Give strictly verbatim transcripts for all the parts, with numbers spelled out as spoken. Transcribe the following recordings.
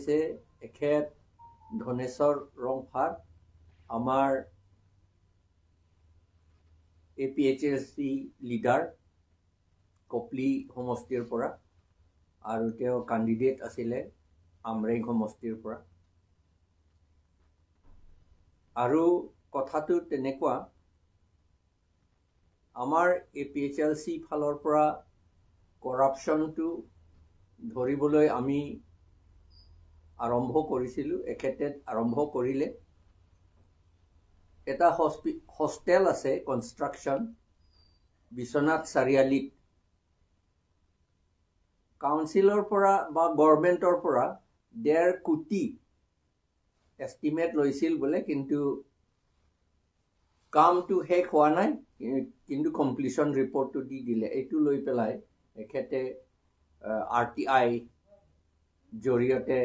আছে এখেত ধনেশ্বৰ ৰংফাৰ, আমাৰ এ পি এইচ এল চি লিডাৰ কপলি সমষ্টিৰ পৰা, আৰু তেওঁ কেণ্ডিডেট আছিলে আমৰেং সমষ্টিৰ পৰা। আৰু কথাটো তেনেকুৱা, আমাৰ এ পি এইচ এল চি ফালৰ পৰা কৰাপশ্যনটো ধৰিবলৈ আমি আৰম্ভ কৰিছিলোঁ, এখেতে আৰম্ভ কৰিলে। এটা হস্পি-, হোষ্টেল আছে কনষ্ট্ৰাকশ্যন বিশ্বনাথ চাৰিআলিত। কাউন্সিলৰ পৰা বা গভৰ্ণমেণ্টৰ পৰা ডেৰ কোটি এষ্টিমেট লৈছিল বোলে, কিন্তু কামটো শেষ হোৱা নাই, কি-, কিন্তু কমপ্লিশ্যন ৰিপৰ্টটো দি দিলে। এইটো লৈ পেলাই এখেতে আৰ টি আই জৰিয়তে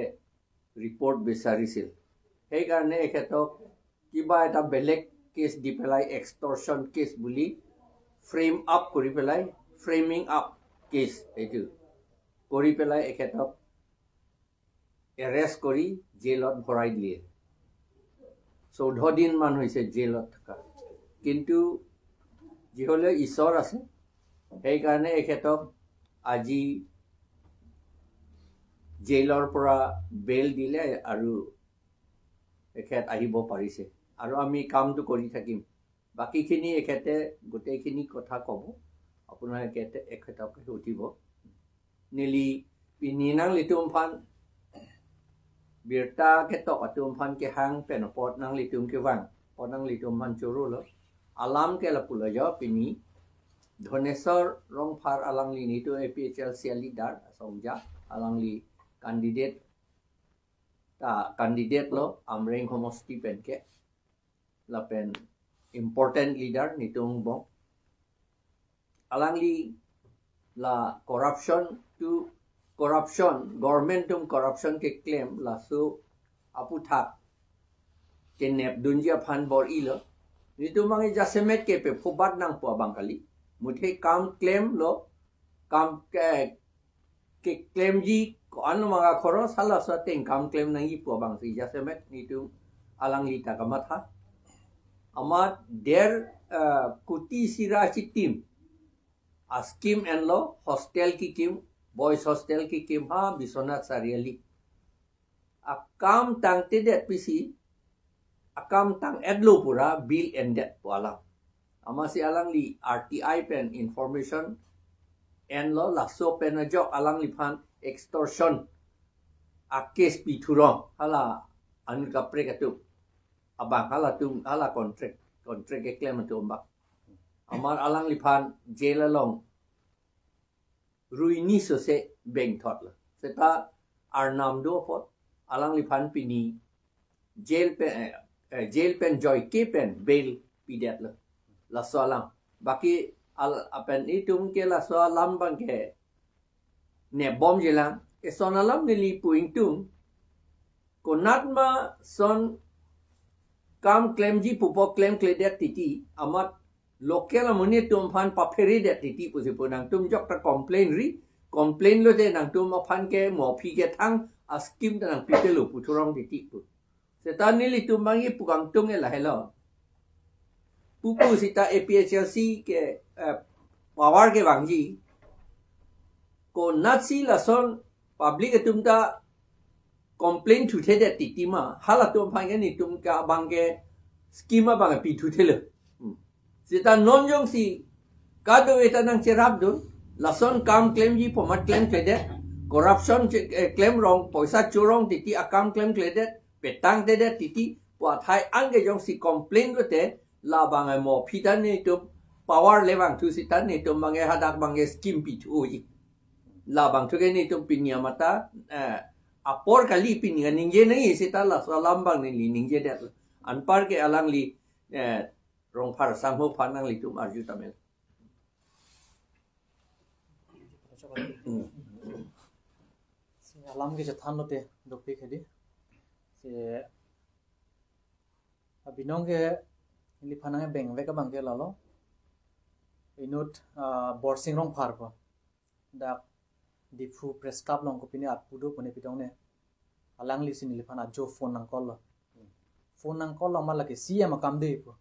ৰিপৰ্ট বিচাৰিছিল। সেইকাৰণে এখেতক কিবা এটা বেলেগ কেছ দি পেলাই, এক্সটৰ্চন কেছ বুলি ফ্ৰেম আপ কৰি পেলাই, ফ্ৰেমিং আপ কেছ এইটো কৰি পেলাই এখেতক এৰেষ্ট কৰি জেলত ভৰাই দিয়ে। চৈধ্য দিনমান হৈছে জেলত থকা। কিন্তু যি হ'লেও ঈশ্বৰ আছে, সেইকাৰণে এখেতক আজি জেলৰ পৰা বেইল দিলে আৰু এখেত আহিব পাৰিছে। আৰু আমি কামটো কৰি থাকিম। বাকীখিনি এখেতে গোটেইখিনি কথা ক'ব, আপোনালোকে এখেতক সুধিব। Neli pini nanglitum aphan birta ketok atum aphan kehang pen apot nanglitum kevang, apot nanglitum aphan chorolo. Alam ke lapulo jo, pini Dhoneswar Rongphar alangli netum A P H L C a leader asong ja, alangli candidate ta candidate lo Amreng homosti pen ke, lapen important leader netum angbong. Alangli la corruption to corruption, government atum corruption keklem laso aputhak kenepdunji aphan bor-ilo. Netum abang jasemet ke pe phubat nangpo abang kali. Muthe kam klemlo, kam ke, keklemji ko-an manga khoros halaso ateng kam klem nangji pu abangsi jasemet netum alangli ta kamatha. Amat der, eh, kuti sira chitim a scheme enlo, hostel kekim, boys hostel kekim ha Biswanath Chariali. Akam tangtedet pisi, akam tang-etlo pu ra bill endet pu alam. Amatsi alangli R T I pen information enlo, laso pen ajok alangliphan extortion a case pithurong, hala anut kaprek atum abang, halatum, hala contract, contract keklem atum abang. Amat alangliphan jail along rui ni sose bengthotlo. Seta arnam do apot alangliphan pini jail pen, eh, eh, jail pen joike pen bail pidetlo. Laso alam. Baki al-, apen itum ke laso alam abang ke nebomjilang. Eson alam neli pu ingtung. Konatma son kam klemji pupo klemkledet titi, amat local amonit atum aphan papheredet titi pusi pu nangtum jokta complain ri, complain lote nangtum aphan ke mo aphi kethang a scheme ta nangpipelo puthurong titi pu. Seta nelitum abang ipu kangtung ke lahelo. Pupu seta A P H L C ke, eh, power kevangji. Konatsi lason public atum ta complain thuthedet titi ma, halatum aphan ke netum ke abang ke scheme abang pithuthelo. Hmm. Seta non jongsi kadokave ta nangcherapdun, lason kam klemji pu amat klemkledet, corruption che-, eh, klemrong, poisa chorong titi akam klemkledet, petangtedet titi pu athai anke jongsi complain lote, labang mo aphi ta netum power le vangthu seta netum abang hadak abang scheme pithuji. Labangthu ke netum pini amat ta, eh, apor kali, pini kaningje nangji seta laso alam abang neli ningjedet. Anpar ke alangli, eh, Rongphar sangho aphan nanglitum arju tame. Hmm. Si alam kechethan lote dopik hedi. Si abinong ke neliphan nangkebengvek abang ke lalo. Inut, ah, Borsing Rongphar pu. Dak Diphu Press Club along kopine arpu do pune pitong ne. Alanglisi neliphan ajo phone nang call lo. Phone nang call lo amat lake C M akam de pu.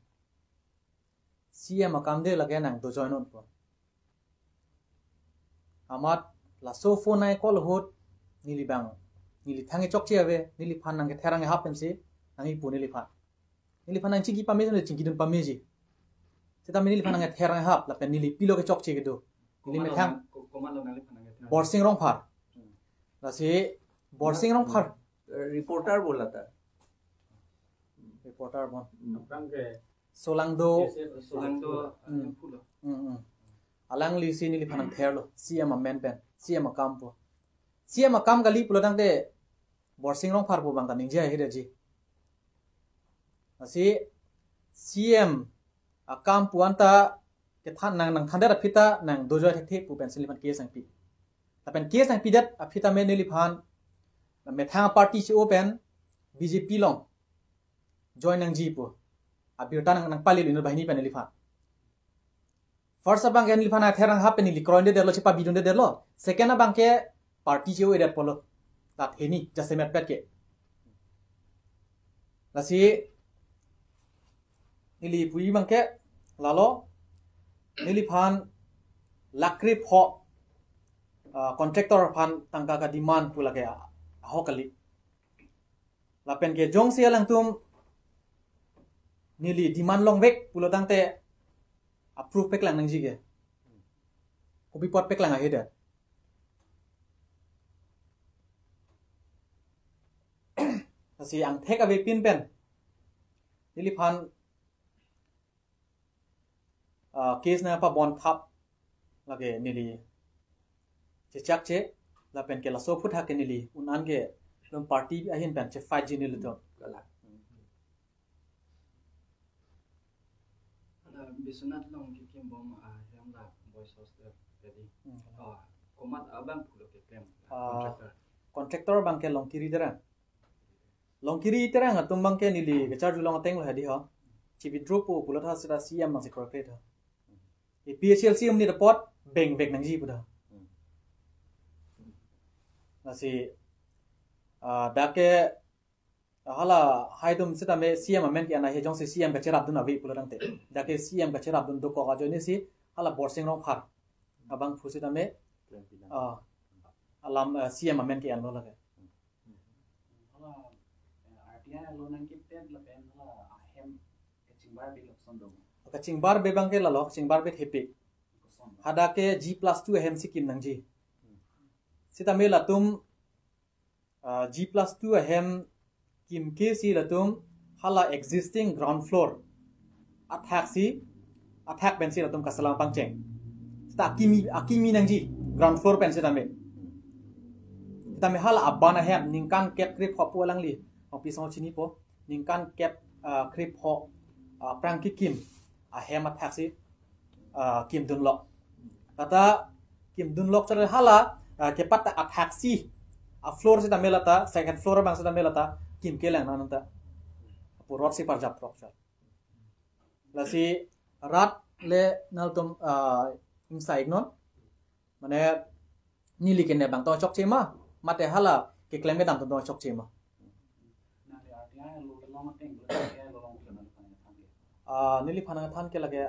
C M akam de lake nang dojoi non pu. Amat laso phone nang call ahut neli bang, neli thang chokche ave, neliphan nang kether nang hap pensi nang ipu neliphan. Neliphan nang chingki pame si, chingki dun pameji. Seta neliphan nang kether nang hap, lapen neli pilo kechokche kedo. Neli methang Komat lo nang, ko-, komat lo nangliphan nang kether? Borsing Rongphar. Hmm. Lasi Borsing Rongphar. Eh, reporter bola ta. Reporter bon. Hmm. Aphrang ke Solangdo. Yes, yes, Solangdo, Hmm. Ahem pulo. Hmm, hmm. Alanglisi neliphan nang therlo. C M amen pen. C M akam pu. C M akam kali pulo tangte Borsing Rongphar pu bang ta ningje ahirji. Lasi C M akam pu anta kethan nang, nang thandet aphi ta nang dojoi thekthe pu pensi neliphan case nangpi. Lapen case nangpidet aphi tame neliphan methang party C O pen B J P along join nangji pu abirta nang, nangpali lo inut banghini pen neliphan. First abang ke neliphan nang kether nang hap pen neli kroidedetlo, chepabidundedetlo. Second abang ke party C O edet pulo. Tat hini jasemet pet ke. Lasi neli puji abang ke lalo, neliphan lakh krepho, ah, contractor aphan tangka ka-demand pu lake ahok kali. Lapen ke jongsi alangtum neli demand longvek pulo tangte a-proof paklang nangji ke. Kopi apot paklang ahe det. Lasi angthek avepin pen neliphan, ah, case nangpabon thap lake neli chechakche, lapen ke laso aphuthak ke neli un-an ke lum party ahin pen chefight ji nelitum. Kalang. Hala Biswanath along kekimbom ahem la boys hostel tadi. Hmm. Oh, komat abang pulo keklem, Ah, contractor. Contractor abang ke Longkiri Terang. Longkiri Terang atum abang ke neli kacharjulong ateng lo hadi ho. Chi-withdraw po pulo tha seta C M abang si kroikre tha. A P H L C amonit apot bengvek nangji pu tha. Lasi, ah, dak ke, ah, hala haitum sitame C M amen ke-an ahe, jongsi C M kacherapdun ave pulo tangte. Dak ke C M kacherapdun dokok ajoine si hala Borsing Rongphar abangphu sitame, ah, alam, ah, C M amen ke-an lo lake. Hala, eh, R T I along nangkipet lapen hala ahem kachingbarbe lapuson do. Kachingbarbe abang ke lalo, kachingbarbe thepi. Lapuson. Hadak ke G plus two ahem si kim nangji. Sitame latum, ah, G plus two ahem kimke si latum hala existing ground floor athak si, athak pensi latum kaselam pangcheng. Seta akimi, akimi nangji ground floor pen sitame. Sitame hala aban ahem ningkan kep krepho pu alangli, ong pi song chinipo, ningkan kep, ah, krepho, ah, aphrang kekim ahem athak si, ah, kimdunlok. Kata kimdunlok chot hala, ah, kepat athak si, a-floor sitame lata, second floor abang sitame lata kimkelang nang ta. Pu rot si parjap rok chot. Lasi rat le nangtum, ah, ingsa iknon. Mane neli kene abang tong chokche ma, mate hala keklem kedam atum tong chokche ma. Nangli R T I along along ateng, R T I along along ke nangli phan nangthan ke. Ah, neli phan nangthan ke lake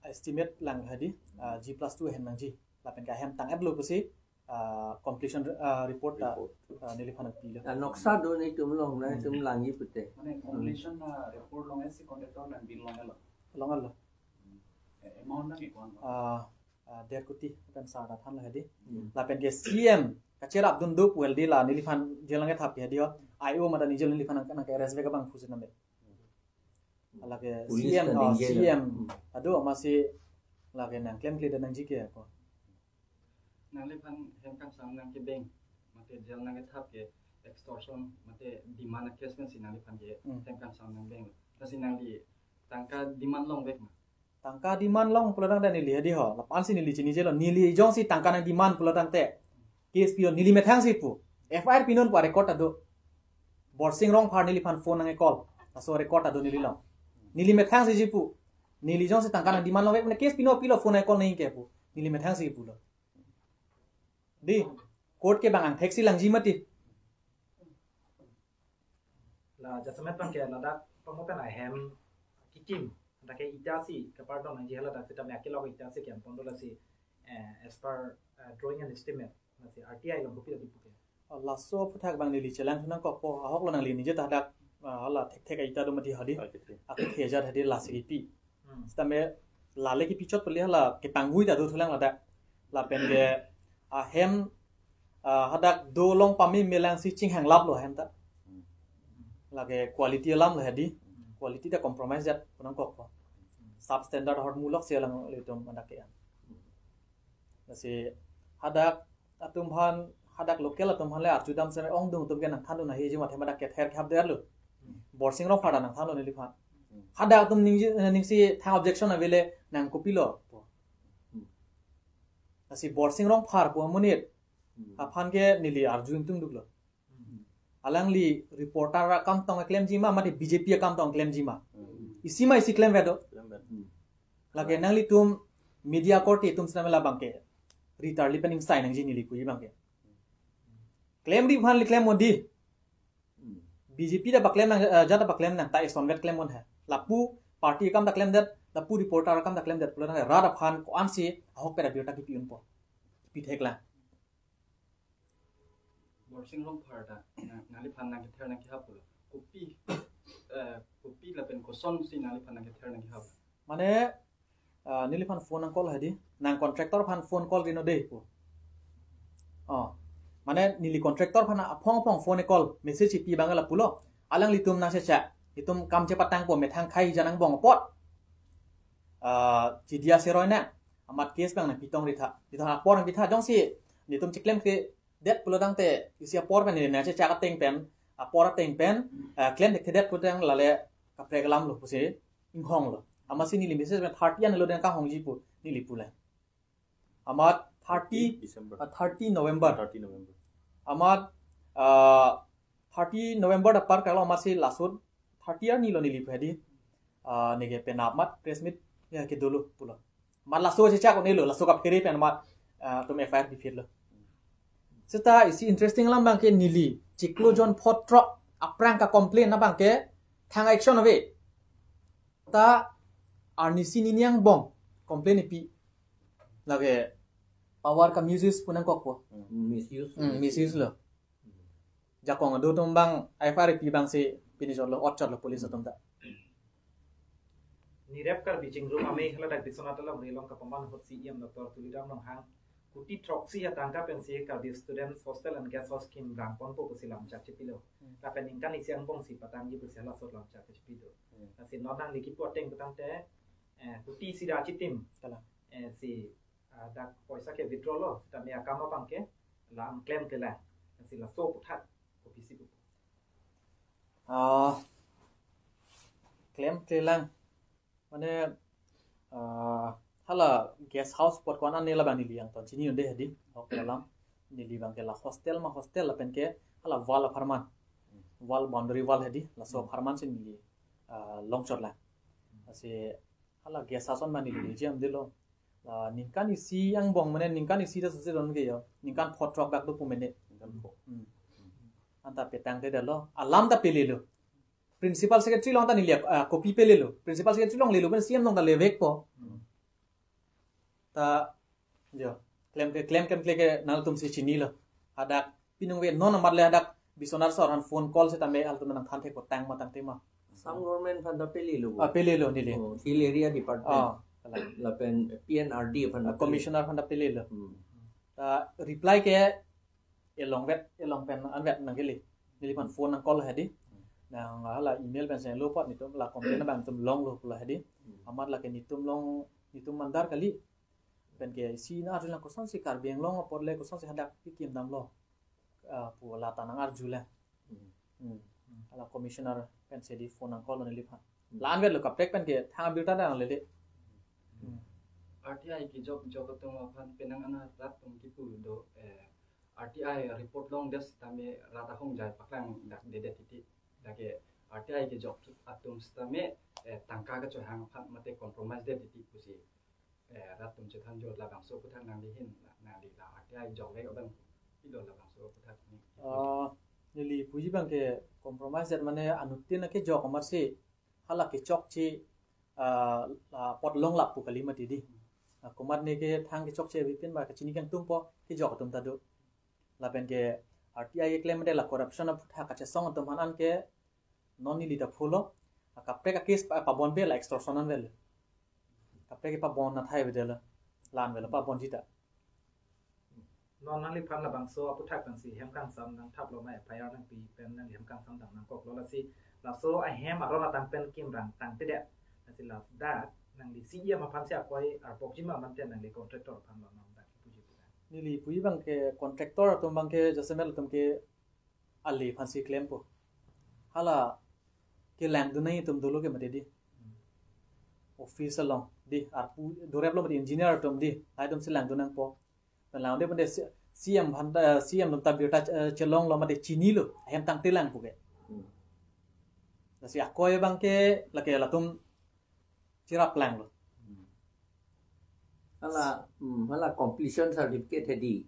estimate lang hadi, ah, G plus two ahem nangji. Lapen ke ahem tang-et lo pusi, ah, completion, ah, report ta, Report. ah, neli phan nangpilo. Ah, noksa do netum along, Hmm. netum langji pute. Mane completion, ah, report along si contractor nang bill along lo. Along lo. Eh, amount nang ikwan lo. Ah, ah, der kuti pen sa ta than lo hadi. Hmm. Lapen ke C M kacherapdun do pu hedi la neliphan jail nangkethap ke hadi ho. I O mate ni jail neliphan nang, nangke-arrest vek abangphu sitame. Lake Police C M, kan oh, ingge C M. Hmm. Aduh, masih lake nangklemkledet nangji ke ako. Nangliphan hem kangsam nangkebeng, mate jail nangkethap ke extortion, mate demand a-case pensi nangliphan ke Hmm. hem kangsam nangbeng. Lasi nangli tangka demand longvek ma? Tangka demand long pulo tangte neli hadi ho. Lapu-an si neli chinijelo. Neli jongsi tangka nangdemand pulo tangte, case pilo, neli methang si pu. F I R pinon pu record ta do. Borsing Rongphar neliphan phone nangcall. Laso record ta do neli along. Neli methang si ji pu. Neli jongsi tangka nangdemand longvek, mane case pino pilo, phone nangcall nangji ke pu. Neli methang si pulo. Di, court ke bang angthek si langji mati. La jasemet abangke ladak pangmo pen ahem kikim, ladak ke ita si kepardon nangji, haladak sitame akelok ita si kempon do lasi, eh, as per, eh, drawing and estimate, lasi R T I along kopi lagi puke. Oh, laso aphuthak abang neli chelang thu nangkokpo, ahok lo nangli ningje ta hadak, ah, hala thekthek ita do mati hadi. Oke, oke. Akethe ajat hadi lasi kipi. Hmm. Sitame lale kipi chot pele hala kepangvui ta do thulang ladak. Lapen ke ahem, ah, hadak dolong pame melang si chinghanglap lo ahem ta. Hmm. Lake quality alam lo hadi. Hmm. Quality ta compromise ajat pu nangkokpo. Hmm. Substandard ahormu lok si alanglitum hadak ke. Hmm. Lasi hadak atum aphan, hadak local atum aphan le arjudam seme ongdung atum ke nangthandun ahi ji mathe hadak kether khap der lo. Hmm. Borsing Rongphar ta nangthandun neliphan. Hmm. Hadak atum ningji, ningsi thang objection avele nang kopi lo. Hmm. Lasi Borsing Rongphar pu amonit. Hmm. Aphan ke neli arju ingtungduk lo. Hmm. Alangli reporter akam tong klemji ma, mate B J P akam tong klemji ma. Hmm. Isi ma isi klemvedo. Klemvet. Hmm. Lake nanglitum media korte atum sitame labangke ritar lipen ingsai nangji neli puji abangke. Klemri aphan le klem modi. Hmm. B J P ta paklem nang, eh, jat ta paklem nang, ta isonvet klem mon he. Lapu party akam ta klemdet, lapu reporter akam ta klemdet, pulo nang rat aphan ko-an si ahok pera birta kipi unpo. Kipi thek lang. Borsing Rongphar ta, na, nangliphan nangkether nangkehap pulo. Kopi, eh, kopi lapen koson si nangliphan nangkether nangkehap. Mane, ah, neliphan phone nang call hadi. Nang contractor aphan phone call rino dei pu. Oh. Mane neli contractor aphan aphong aphong phone call, message pi abang lapulo. Alanglitum nangchechak. Itum kam chepatangpo, methang khai ja nangbong apot. Ah, chidia seroi na. Amat case abang nangpitong ritha. Ritha apor nangpitha jongsi netum chiklemkledet pulo tangte isi apor pen neli nangchechak ateng pen, apor ateng pen, eh, klemkledet pulo tang lale kaprek alam lo pusi inghong lo. Amatsi neli message pen thirty an lo den kahongji pu neli pulang. Amat thirty, December. Ah, thirty November. Thirty November. Amat, ah, thirty November ta par kalo amatsi laso thirty arni lo neli pu hadi. Ah, neke penap amat press meet ya kedolo pulo. Amat laso chechak un-elo, laso kaphere pen amat, ah, atum F I R biphit lo. Seta isi interesting alam abangke neli chiklo jon photro aphrang kacomplain abangke thang action ave. Ta arnisi nini angbong complain ipi. Lake power ka misuse pu nangkokpo. Misuse. Hmm, misuse lo. Jakong adu atum abang F I R ipi abangsi pini chotlo, ot chotlo police atum ta. Nirep Karbi Chingrum Amei haladak Biswanath along relong kapaman ahut C E M Doctor Tuliram Ronghang kuti throksi atangka pensi Karbi Students Hostel and Guest House Scheme rangponpo pusi lamchak chipilo. Hmm. Lapen ningkan isi angbong si patangji pusi halaso lamchak chipido. Hmm. Lasi non nangli kipu ateng pu tangte, eh, kuti isi ra chitim. Kalang. Eh, si, ah, dak poisa ke withdraw lo, sitame akam abangke la-an klemklelang. Lasi laso aphuthak kopisi pu. Ah, klemklelang. Mane, ah, hala guest house apot ko-an an ne labang neli nangton chini un-e hadi. Ok, alam. Neli abangke la hostel ma hostel lapen ke hala wall apharman. Wall, boundary wall hadi. Laso apharman si neli, ah, longchotlang. Lasi hala guest house an ma neli jam delo. La ningkan isi angbong mane ningkan isi ta sese don ke yo. Ningkan photro dak do pu mene. Ningkan pho. Hmm. Anta petangte detlo. Alam ta pelelo. Principal secretary along ta neli, ah, copy pelelo. Principal secretary along lelo pen C E M along ta levekpo. Hmm. Ta, yo, klem ke, klem klemkle ke nangtum si chinilo. Hadak pinung ve non amat le hadak Biswanath sir aphan phone call sitame halatum nangthan thekpo tang ma tangte ma. Assam government aphan ta pelelo. Ah, pelelo neli. Oh, Hill Area Department. Ah, kalang. Lapen P N R D aphan ta Ah, pele. Commissioner aphan ta pelelo. Hmm. Ta reply ke elong vet, elong pen anvet nangkele. Neliphan phone nang call hadi. Nang hala email pen sendetlo apot netum la complain abang netum longlo pulo hadi. Hmm. Amat lake netum long, netum mandar kali. Pen ke isi nang arjulang kosonsi Karbi Anglong apot le kosonsi hadak kikim damlo. Ah, pu la ta nang arjulang. Hmm. Hmm. Hala commissioner pensi di phone nang call neliphan. Hmm. La-an vetlo kaprek pen ke thang abirta nanglele. Hmm. R T I kejok jok atum aphan penang ana rat atum kipu do, eh, R T I report longdet sitame rat ahongjai paklang dak dedet titi. Lake R T I kejok atum sitame, eh, tangka kachohang aphan mate compromise det titi pusi, eh, rat atum chethan jor labangso aphuthak nangli hin, nangli la R T I jokvek abang pilo labangso aphuthak ni. Ah, Neli puji abang ke compromise det mane anuttin akejok amat si hala kechokche, ah, ah, apot longlap pu kali mati di. Ah, komatne ke thang kechokche avepin ba kachini kangtungpo kejok atum ta do. Lapen ke R T I keklem mate la corruption aphuthak kachesong atum aphan an ke non neli ta phulo. Ah, kaprek a-case pa, pabon ave la extortion an ave le. Kaprek pabon athai ave de la. La-an ave la pabonji ta. Non nangliphan labangso aphuthak pensi hem kangsam nangthaplo ma F I R nangpi pen nangli hem kangsam dam nangkoklo lasi laso ahem aron atang pen kimrang tangtedet. Lasi ladak nangli C E M aphan si akoi arbokji ma mate nangli contractor aphan lo non dak puji pu. Neli puji abang ke contractor atum abang ke jasemet atum ke ale aphan si klempo. Hala kelangdun nangji atum dolo ke mati di. Office along di, arpu dorep lo mati engineer atum di, lahai atum si langdun nangpo. Pen langdun pen de C-, C M aphan ta, C M atum ta birta, eh, chelonglo mati chinilo, ahem tangtelang pu ke. Hmm. Lasi akoi abang ke lake latum chirap langlo. Hmm. Hala, hmm, hala completion certificate hedi.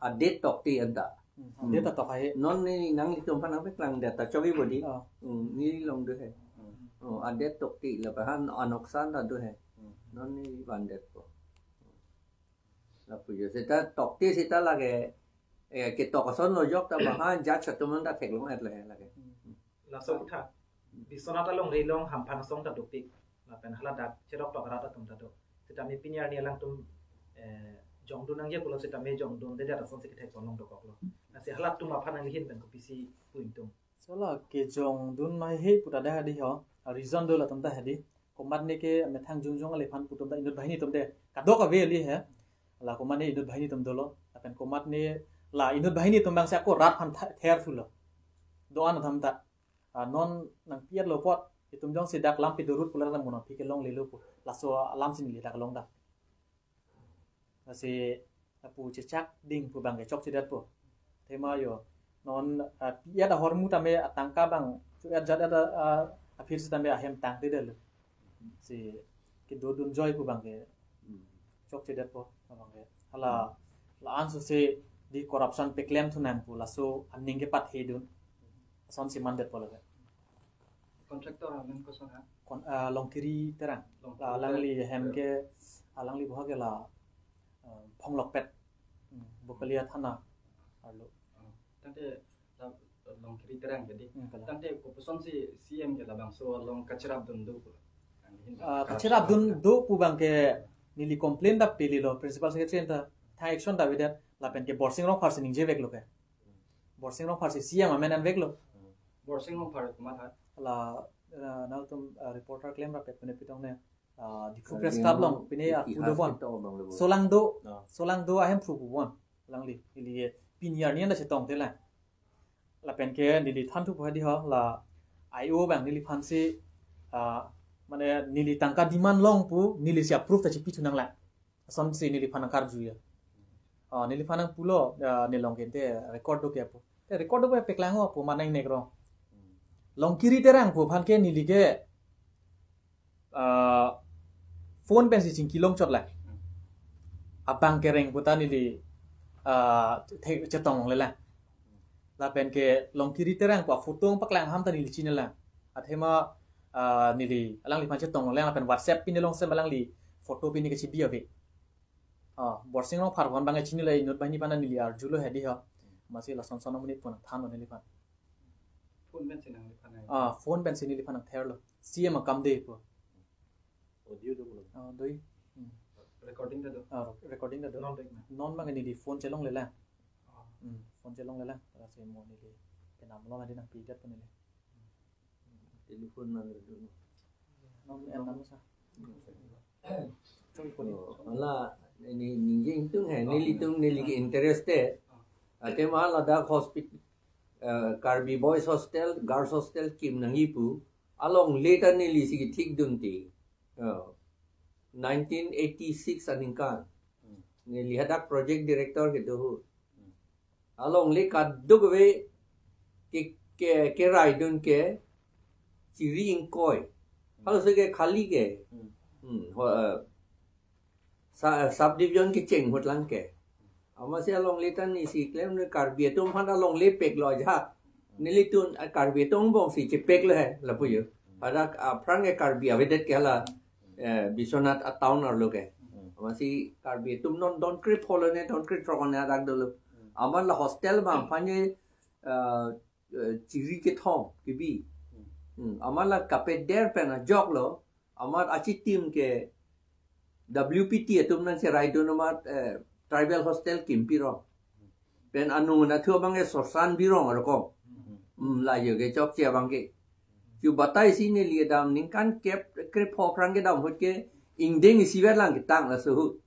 A-date tokte anta. Hmm, a-date ta tok hai. Non ne nanglitum aphan nangpeklang date ta chobi bodi. Oh. Hmm, neli along do he. Hmm. Oh, a-date tokte lapen anoksan ta do he. Hmm. Non ne vandet ko. Lapu jo seta tokte seta lake, eh, ketok ason lo jok ta bahan judge atum an ta theklong et le lake. Hmm. Laso aphuthak Biswanath alongri along Hamphan asong ta dopik. Lapen haladak cherok tok arat atum ta do. Sitame pini arni alangtum, eh, jongdun nangji pulo sitame jongdundedet asonsi kethek ponlong dokoklo. Lasi halatum aphan nangli ahin pen kopisi pu ingtung? Sola kejongdun ma he pu ta dak hedi ho. A reason do latum ta hedi. Komatne ke methang jongjong ale aphan pu atum ta inut banghini atum de. Kadokave kali he. La komatne inut banghini atum dolo. Lapen komatne la inut banghini atum abang si ako rat aphan tha-, ther thulo. Do-an atum ta. Ah, non nangpi-etlo apot, itum jongsi dak lam pidorut pulo ta mo nangpi kelonglelo pu. Laso alam si neli dak longdak. Lasi lapu chechak ding pu abang ke chokchedetpo. Athema jo, non, ah, pi-et ahormu tame atangka abang, chu-et jat-et, ah, aphi sitame ahem tangtedetlo. Si kedodun joi pu abang ke Hmm. Chokchedetpo abang ke. Hala, hmm, la-an sose di corruption peklem thu nang pu laso aning kepathedun. Asonsi mandetpo lake. Contractor amen koson ha? Kon-, ah, Longkiri Terang. Longkiri La, alangli Terang. Hem ke, alangli boha ke la, ah, Phonglokpet. Hmm, Bokolia Thana arlo. Oh. Tangte la Longkiri Terang ke di. Hmm, kalang. Tangte kopuson si C M ke labangso along kachirapdun do pu? Ah, kachirapdun do pu abang ke neli complain ta pililo, Principal Secretary ta thang action ta avedet, lapen ke Borsing Rongphar si ningjeveklo ke. Borsing Rongphar si C M amen anveklo. Borsing Rongphar komat ha? La, ah, nangtum, ah, reporter klem rapet pine pitong ne. Ah, Diphu Press Club along, pine, ah, itihas pudo bon. Kita abang le bo. Solang do, ah, Solang do ahem phu pu bon. Alangli, ili ye pini arni anta chetongte lang. Lapen ke neli than thu pu hedi ho, la I O abang neliphan si, ah, mane neli tangka demand long pu, neli si approve ta chipi thu nanglang. Asonsi neliphan nangkarju ya. Ah, neliphan nangpulo, ah, nelong kente record do ke pu. Te record do ke peklang ho pu manang nekro. Longkiri Terang pu aphan ke neli ke ah, phone pensi chingki longchot lang. Abang kereng pu ta neli, ah, the-, chetong le lang. Lapen ke Longkiri Terang pu aphoto paklang ham ta neli chini lang. Athema, ah, neli alangliphan chetong lang lapen WhatsApp pine long sem alangli photo pine kechibi ave. Ah, Borsing Rongphar pu abang chinilo, inut banghini aphan neli arjulo hedi ho. Amatsi lason son amonit pu nangthanlo neliphan. Phone pensi nangliphan nang- Ah, phone pensi neliphan nangtherlo. C M akam de pu. Audio do pulo. Ah, doi. Hmm. Recording ta do? Ah, recording ta do. Non dek na? Non abang neli phone chelongle lang. Oh. Hmm, phone chelongle lang. Lasi mo neli kenam lo hedi nangpidet pu neli. Telephone nang do. Non en nam sa. Hmm. Chungpuni. Oh, hala, neli ningje ingtung he, nelitum neli ke interested. Athema ladak hospital, eh, Karbi Boys Hostel, Girls Hostel kim nangji pu, alongle ta neli si kethikdunde. Oh. Nineteen eighty-six aningkan. Hmm. Neli hadak project director kedo ahut. Hmm. Alongle kadokave ke, ke, keraidun ke chiri ingkoi. Hmm. Halaso ke khali ke. Hmm. Hmm, ho, eh, sa-, subdivision kecheng ahut lang ke. Amatsi alongle ta neli si klemle, Karbi atum aphan alongle peklo ajahak. Nelitum, ah, Karbi atum angbong si chepek lo he, lapu jo. Hadak, ah, aphrang ke Karbi avedet ke hala, eh, Biswanath atown arlo ke. Amatsi Karbi atum non don kre pho lo ne, don kre throk ne hadak dolo. Amat la hostel abang aphan ke, ah, eh, chiri kethom kebi. Hmm, amat la kapeder pen ajok lo, amat achitim ke W P T atum nangcheraidun amat, eh, tribal hostel kimpi rong. Pen anung nathu abang ke sorsan birong arokong. Hmm, la jo ke chokche abang ke. Ju batai si neli kedam ningkan kep kre pho aphrang kedam ahut ke ingdeng isivet lang ketang laso ahut.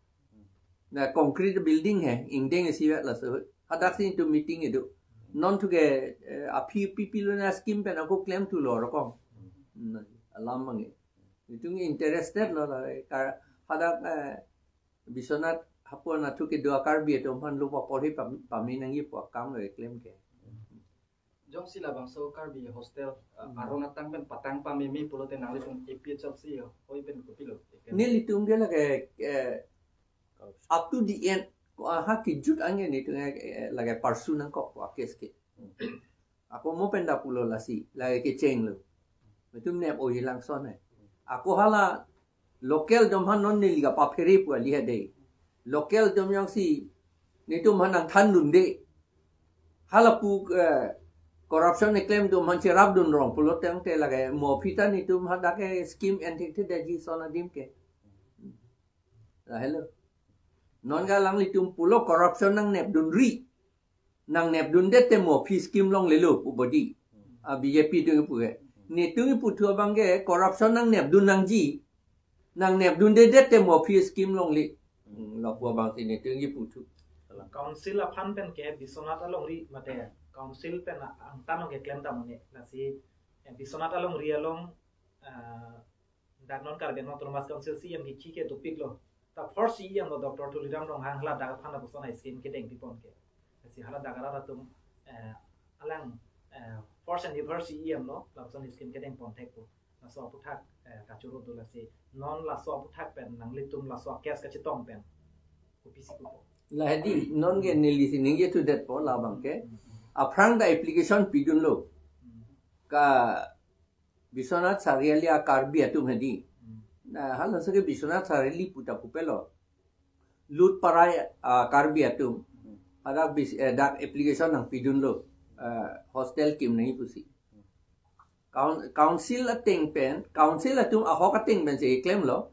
Na concrete building he, ingdeng isivet laso ahut. Hadak si netum meeting kedo. Non thu ke, eh, aphi pipi lo na scheme pen ako klem thulo arokong. Hmm, alam abang ke. Netum interested lo la, ka, hadak, eh, Biswanath hapu nathu kedo a-Karbi atum aphan lo paporhi pam-, pame nangji pu akam lo keklem ke. Jongsi labangso Karbi hostel, uh, Hmm. aron atang pen patang pameme pulote nanglitum A P H L C yo, oi pen kopilo? Nelitum ke lake, eh, up to the end, ko aha kijut ange netum, eh, lake pursue nangkok ko a-case ke. Ako mo pen da pulo lasi, lake kecheng lo. Netum nep oji langson he. Ako hala local atum aphan non neli kapaphere pu kali he dei. Local atum jongsi netum aphan nangthandunde. Hala pu, eh, corruption keklem atum aphan cherapdun rong pulo tangte lake mo aphi ta netum hadak ke scheme en thekthe detji son adim ke. Lahelo. Non ke alanglitum pulo corruption nangnepdunri. Nangnepdundet te mo aphi scheme longlelo pu bodi. A B J P atum kipu ke. Netum kipu thu abang ke corruption nangnepdun nangji. Nangnepdundedet te mo aphi scheme longle. Hmm, lapu abang si netum kipu thu. Council aphan pen ke Biswanath alongri mate council pen angtan keklem ta mane. Lasi, eh, Biswanath alongri along, ah, dak non Karbi Anglong Autonomous Council C E M kithi ke dopik lo. Ta first C E M lo Doctor Tuliram Ronghang, hala dak aphan lapuson a-scheme kedeng pipon ke. Si hala dak arat atum, eh, alang, eh, first and the first C E M lo, lapuson scheme kedeng pon thek po. Laso aputhak, eh, kachoro do lasi. Non laso aputhak pen nanglitum laso case kachetong pen kopi si pupo? La hedi, non ke neli si ningje thudet po labang ke. Hmm, hmm. Aphrang ta application pidunlo. Hmm. Ka Biswanath Chariali a-Karbi atum hedi. Hmm. Na, halaso ke Biswanath Chariali pu ta pupelo. Lutparai a-Karbi atum. Hmm. Hadak bis-, eh, dak application nangpidunlo. Eh, hostel kim nangji pusi. Coun-, council ateng pen, council atum ahok ateng pen si klemlo.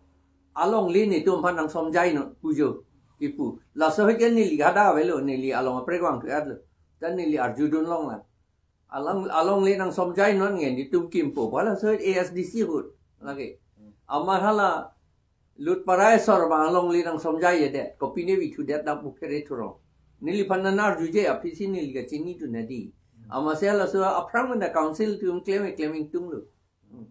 Alongle netum aphan nangsomjainon pu jo kipu. Laso ahut ke neli hadak avelo, neli along aprek vangthu-etlo. Ta neli arjudun longlang. Along, alongle nangsomjainon nge netum kimpo. Hala so A S D C ahut. Lake. Hmm. Amat hala Lutparai asor abang alongle nangsomjaijedet. Kopine vithudet nangpuphere thurong. Neliphan nang arjuje aphi si neli kachinidun hedi. Hmm. Amatsi halaso aphrang mena council atum klem klem ingtunglo. Hmm.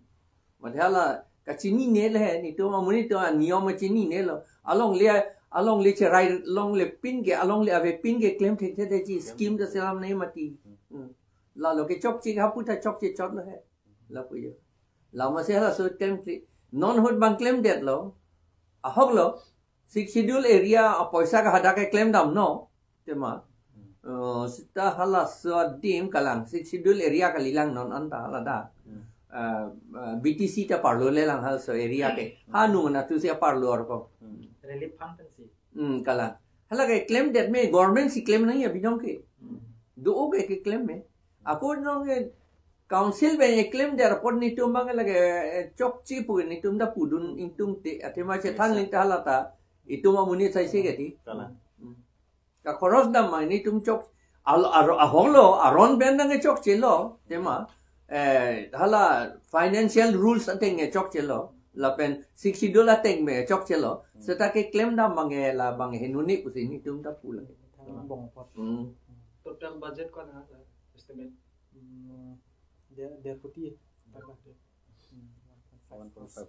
Mate hala kachinine le he, netum amonit atum aniyom kachinine lo. Alongle, alongle cherai longle pin ke, alongle avepin ke klem thekthe detji scheme ta selam nangji mati. Hmm. Lalo ke chokche hapu ta chokche chotlo he. Lapu jo. Amatsi halaso klem kli. Non ahut abang klemdetlo. Ahoklo. Sixth Schedule area apoisa ke hadak ke klemdamnon. Tema. Hmm. Eh, seta halaso adim kalang. Sixth Schedule area kalilang non anta hala dak. Hmm. Eh, eh, B T C ta parlo lelang halaso area ke. Hmm. Ha nung nathu si parlo arko. Hmm. Relief fund pensi. Hmm, kalang. Hala ke klemdet me, government si klem nangji abinong ke. Hmm. Do-o ke keklem me. Ako non ke council pen klemdet apot netum abang lake, eh, chokche pu netum ta pudun ingtungte. Athema chethan Yes, sir. Ling ta hala ta. Itum amonit saise ke ti. Kalang. Hmm. Ka khoros dam ma netum chok. Al-, ar-, ahoklo, aron pen nang chokchelo. Tema. Eh, hala financial rules ateng chokchelo. Lapen Sixth Schedule ateng me chokchelo. Hmm. Seta ke klemdam abang la abang henuni pusi netum ta pulang. Thang bong apot. Hmm. Total budget ko-an ha, estimate? Hmm, der, der koti. Hmm. One point five.